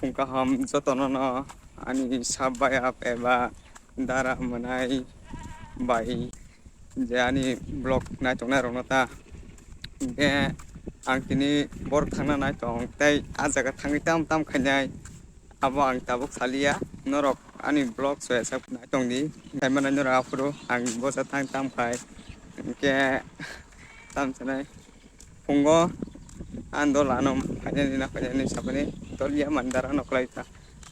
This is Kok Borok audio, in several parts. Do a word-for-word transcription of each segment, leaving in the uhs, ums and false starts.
Phung kaham jotono no ani sub bai ap eba dara mwnai bai je ani vlog naitongnai rokno ta. Hinkhe ang tini borok thangna naitong tei ah jaga thangwi tam tam khainai abo ang tabuk saliya. Norok ani vlog soya sak naitongdi, khaimano norok aphuru ang bosa thang tam khai hinkhe tam sanai. Phungo ang dol ano phainani na phainani sabani dol ya man dara no kwlai ta.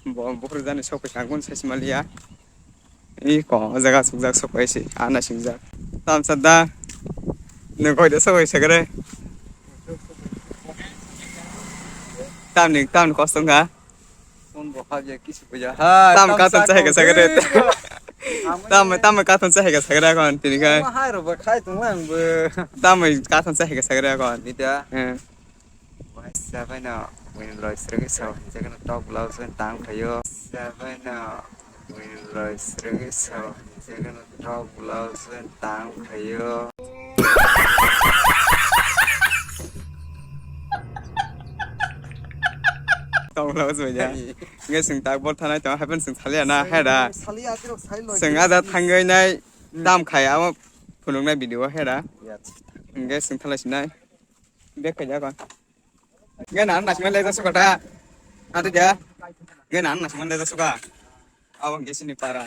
Bo bukhur jani sok phaisa ang kun sai maliya. I ko o jaga sukjak sok phaisi ana singjak. Tam sa da. Nung koi da sok phaisa gare. Tam ni tam ni kosong ha. Phone bo habya kisu buya. Hai, tam kathon chahai ka sagre. Tam tam kathon chahai ka sagre kon tini kai. Hai ro ba khai tong lang bo. Tam kathon chahai ka sagre kon. Nita. Eh. Wai sabai no. Win roi srege so. Jaga no tok blouse tang khayo. Sabai no. Win roi srege so. Jaga no tok blouse tang khayo. Tong blouse bo ya. Nge sing tak bol thanai tong happen sing salia na hera. Sing ada thangoi nai tam khai amo phunuk nai video hera. Nge sing thalai sinai. Bek khaja kon. Nge nan nasing le jasu kata. Ate ja. Nge nan nasing le jasu ka. Awang gesini para.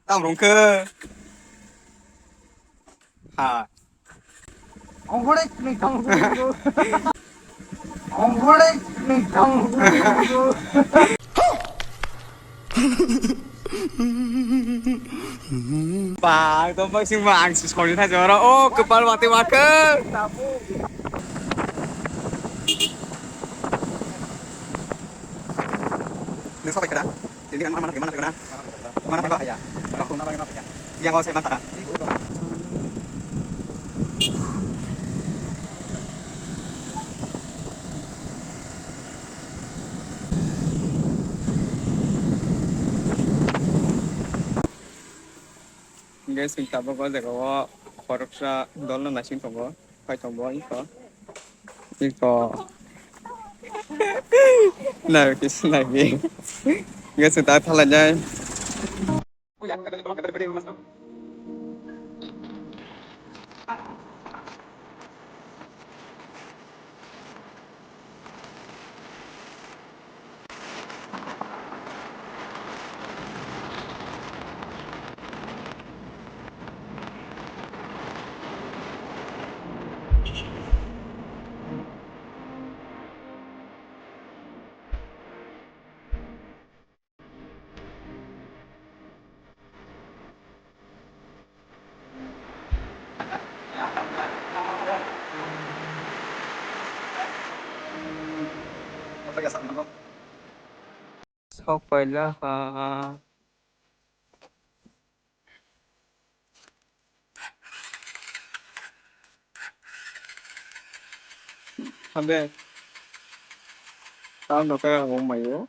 Tam rungke. Ha. Ongkhorek ni tong. Ongkhorek ni tong. Ba, to bai sing ba ang si soni tha jora. O, kepal wate wake. Nung sabai kada? Jadi kan mana mana gimana kana? Mana mana ya? Aku mana mana ya? Yang kau saya mantara. Guys, sing tabuk o jaga o khoroksa dol no naising tongo. Phai tong bo iko. Iko. Nai kis nai bi. Nge se ta thala jai. Sok paila ha. Habe. Tao no kaya hong mayo.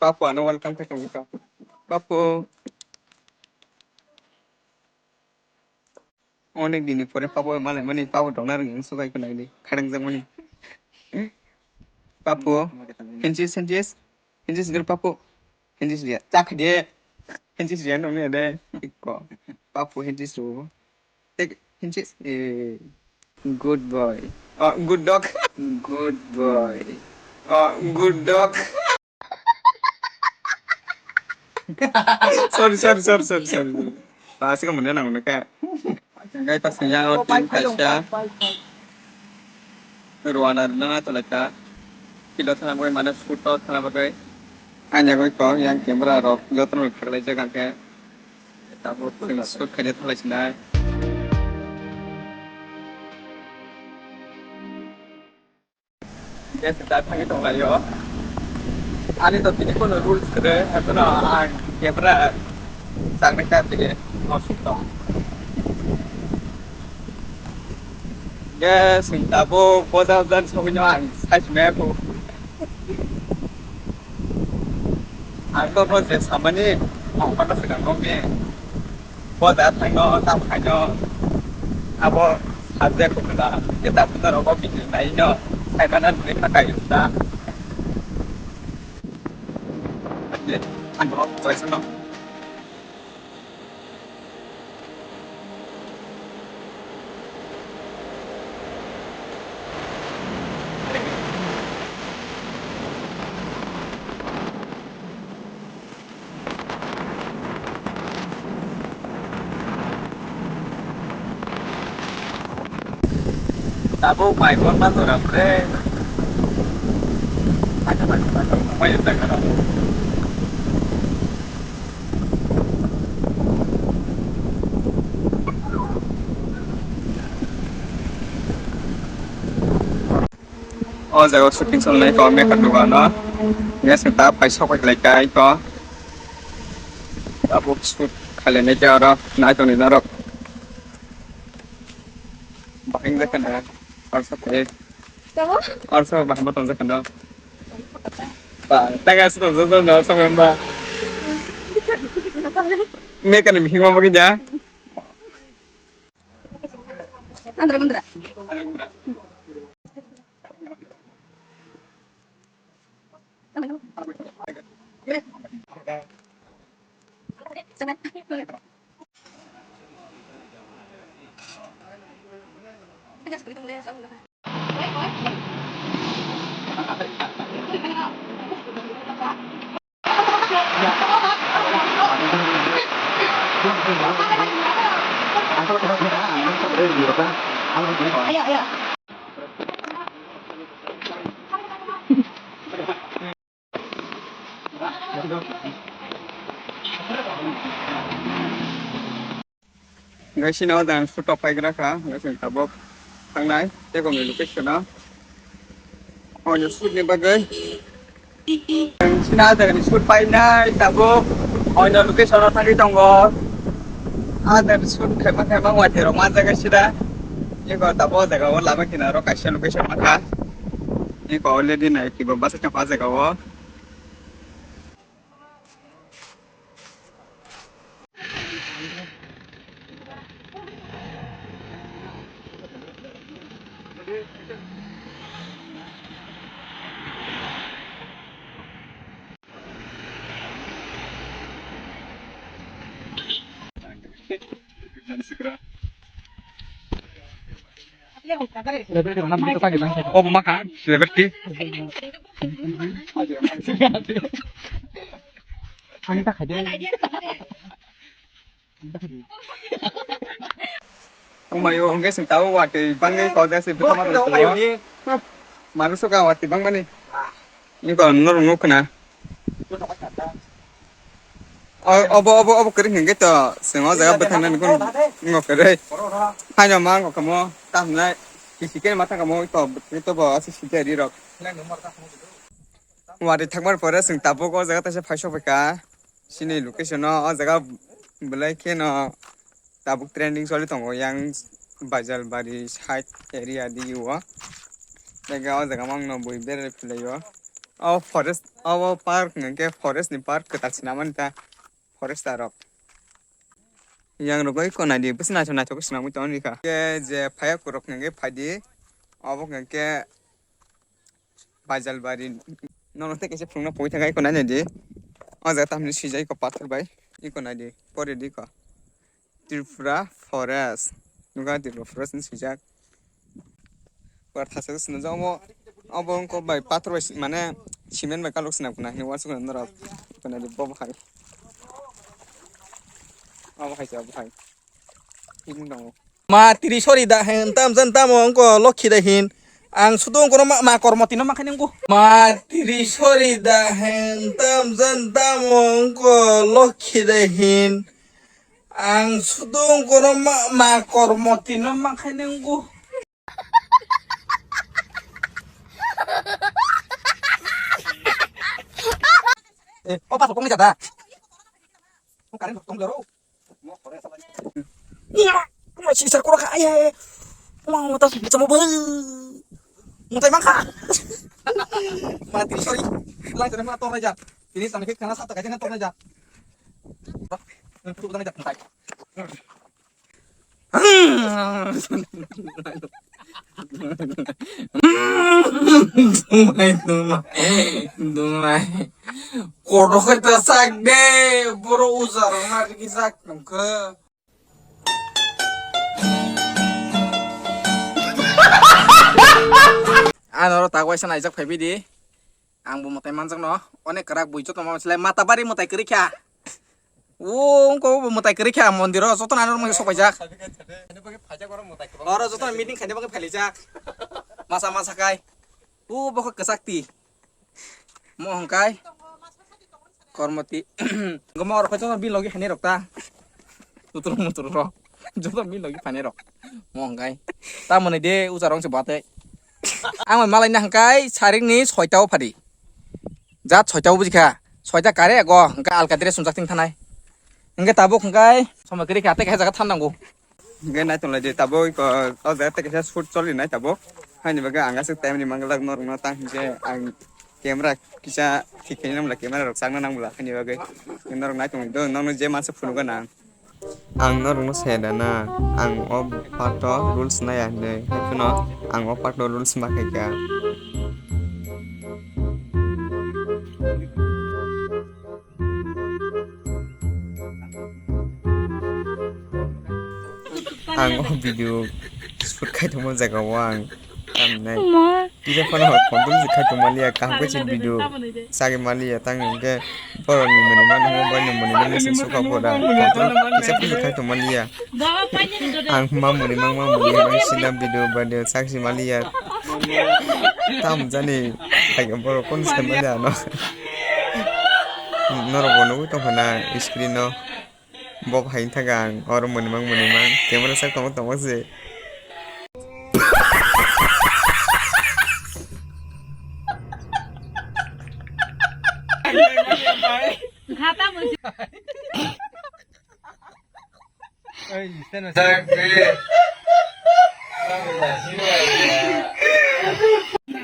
Papu ano welcome khe tongkha. Papu. Onek din ni pore papu malai mani papu tongna rwngwi sukai khwnai di kharang jak mani. Papu, hinchis hinchis hinchis gir papu, hinchis dia chak dia, hinchis dia nong ne de ikko papu hinchis ru. Tek hinchis eh. Good boy. Oh, good dog. Good boy. Oh, good dog. Sorry, sorry, sorry, sorry, sorry. Pasti kamu dia nang ka. Ngai pas ya o tin kaisa. Ruana na to leka. Kilo thana boy mana photo thana boy. Anya boy ko yang camera rok jotono khaklai jaga ke. Tamo shoot khaina thalai sinai. Yes, da thangwi tonglaio. Ani to tini kono rules kwrwi, haikhe no ang camera changni kha tini nosuk tong. Yes, tabuk boda boda sogwino ang sai sumaya kho. Ang to no je samani, ang kono swkang nokni. Boda thangno, tam khaino. Abo Hajak ko kala, kita benar apa bikin lain no. Saya mana duit pakai udah. Ano, saya senang. Tabuk mai kon ma tora pre. Mai ta mai mai mai ta kara. O jaga shooting salnai ko mekar dugano. Guys, ta pai sok lai kai ko. Tabuk shoot khalai nai khe oro nai tongni norok. Bahing jakha na. Arsa khe. Tamo? Arsa bahama tong jakha na. Ba, taga su tong jakha na, sa ba. Mekar ni hingma bagwi ja. Andra, andra. Gaisino jang photo paigra kha, gaisino tabuk thangnai, tei komni location o. Oino shoot ni bagwi. Sina jagani shoot painai tabuk. Oino location o thangwi tongo. A jagani shoot khaima khaima wati rok ma jaga sida. Eko tabuk o jaga o lama kinaro kaisa location ma kha. Eko already nai kibo basa tong o jaga o. Obo ma kha, celebrity. Ani ta khai de. Wngmai o hwnkhe chwng tabuk watwi bangwi kok jak se bwtharma rwngthungo. Manwi swkang watwi bangmani. Nokha norok nukho na. O, obo, obo, obo kwrwi hwnkhe to chwng o jaga bwtharnani kunu nokha kwrwi. Haino ma nokha mo tamo nai. Sisi khe ma thangkha mo to bwtharwi to bo aswk sisi ri rok. Watwi thangmani pore chwng tabuk o jaga taisa phai sokphaikha. Chini location o, o jaga belai kheno tabuk trending choli tongo yang Baijalbari side area di o. Jaga o jaga mangno bui berai philai o. O forest, o park hwnkhe forest ni park kwtal se namani ta forester rok. Yang rok bai ko naidi bwswk naithok naithok khe swnamwi tongwi kha. Khe je phaiya kwrwk hwnkhe phaidi obo hwnkhe Baijalbari. Nono tei kaisa phunukno pogwi thangkha, eko nai naidi. O jaga tamni swijak eko pathor bai. Eko naidi, pore di eko. Tripura Forest. Nukha Tripura Forest hinwi swijak. Pura thasa khe swnamjak omo. Obo wngkha bai pathor bai si-, mane cement bai kalok swnam khna hinwi uansukha norok. Eko naidi bo bahai. Obo hai se obo hai. Himung tongo. Ma tiri sori da hin tam jan tamo wngko lokhi da hin. Ang sudung kono ma, ma kormo tino ma khainai wngko. Ma tiri sori da hin tam jan tamo wngko lokhi da hin. Ang sudung kono ma, ma kormo tino ma khainai wngko. Eh, o paso kong ni jada. O current kong jaro. Iya, kuma sisar kura ka, iya, iya. Kuma mata sama bal. Mutai mangka. Mati, sorry. Lang sana ma torna ja. Ini sana ke kana sata kaja torna ja. Bak, yang tu kana ja mutai. Dumai, dumai, dumai. Kodo khe ta sak de, boro ujar na ki sak tongkhe. Ano ro tak waisa naijak phaibi di. Ang bo mwtai manjak no. Onek kwrak bui joto ma silai mata bari mwtai kwrwi kha. O wngko bo mwtai kwrwi kha mondir o joto nang rok sok paijak. Oro joto meeting khaina bagwi phailaijak. Masa masa kai. O bokho kwchak ti. Mo hwnkai. Kormoti. Gomo rok joto bi logi hani rok ta. Tutur mutur rok. Joto bi logi phani rok. Mo hwnkai. Ta mwnwi de ucha rong se bate. Ang malai na hwnkai sarik ni soita o phadi. Jat soita o bujikha. Soita kare go hwnkai alka dress sumjak ting thanai. Hwnkai tabuk hwnkai. Somai kiri kha tei khe jaga than nango. Hingke naitonglai di tabuk, o, o jaga tei kaisa shoot choli nai tabuk. Haini bagwi ang aswk time ri manglak norokno tang hinkhe ang camera kisa thik khe nang bwla camera rok chakna nang bwla haini bagwi norok naitonglai do nokno je masa phunukgana ang. Ang norokno saya dana ang o part o rules naiya hinwi haiphano ang o part o rules ma khaikha. Ang o video shoot khai tongma jaga o ang tamnai. Kisa phano hor control se khai tongma liya kaham khe se video sagwi ma liya tang hwnkhe borok ni mwnwi ma nungma bai ni mwnwi ma se suka pora control kisa phano khai tongma liya. Ang ma mwnwi mang ma mwnwi mang sina video bai de sak se ma liya. Tam jani hai borok kon se ma liya no. Norok bo nugwi tongkha na screen o. Bo hai thaka ang oro mwnwi mang mwnwi mang camera sak tongma tongma se.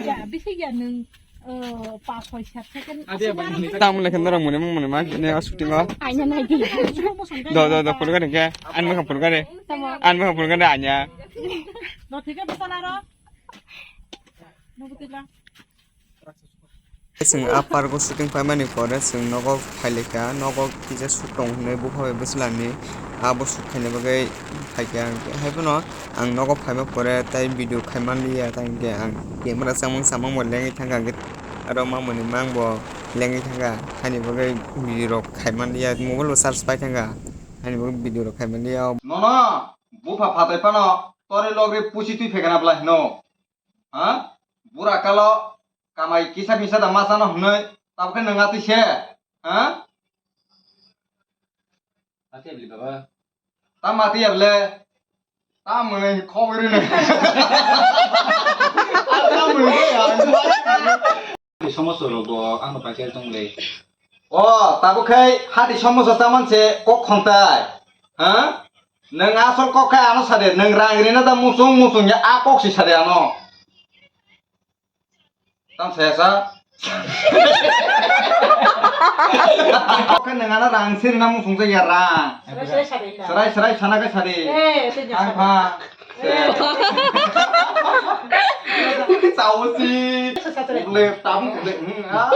Ya, bisi ya nung, eh, pas soi sat second. Tamle khen dorong muni mang muni mang ne shooting o. Aina nai di. Do do do pulga de ke an mekha pulga de. Tamo. An mekha pulga de anya. Do thik ase sana ro. Chwng a park o shooting paimani pore chwng nogo phailaikha, nogo kisa shoot tong hinwi bupha bai bwswlangni abo shoot khaina bagwi phaikha. Haiphano ang nogo phaima pore tei video khaimanliya, tei hwnkhe ang camera chamung samung bo lengwi thangkha, hwnkhe aro mamoni mang bo lengwi thangkha, haini bagwi video rok khaimanliya, mobile bo charge pai thangkha, haini bagwi video rok khaimanliya. Nono bupha phatai phano tori logri pusi twi phaikha na bwlai hino? Ha? Bura kalo kamai kisa misa da ma chano hwnwi, tabukhe nwng atwi se? Ha? Mati abli baba. Ta mati able. Ta mwnwi khobwi rwni. Ta mwnwi ya. Somoso rogo ano paikar tong le. O, tabuk khai hati somoso ta manse kok khontai. Ha? Nwng asol kok khai ano sade, nwng rang rina da musung musung ya a kok si sade ano. Tam saya sa. Kok khai nwng ano rang sirina musung sa ya rang. Serai serai sana kai sade. Eh, itu Ang jangan. Pha. Eh. Chao si. Sasa serai. Ule tam ule. Hmm, ah.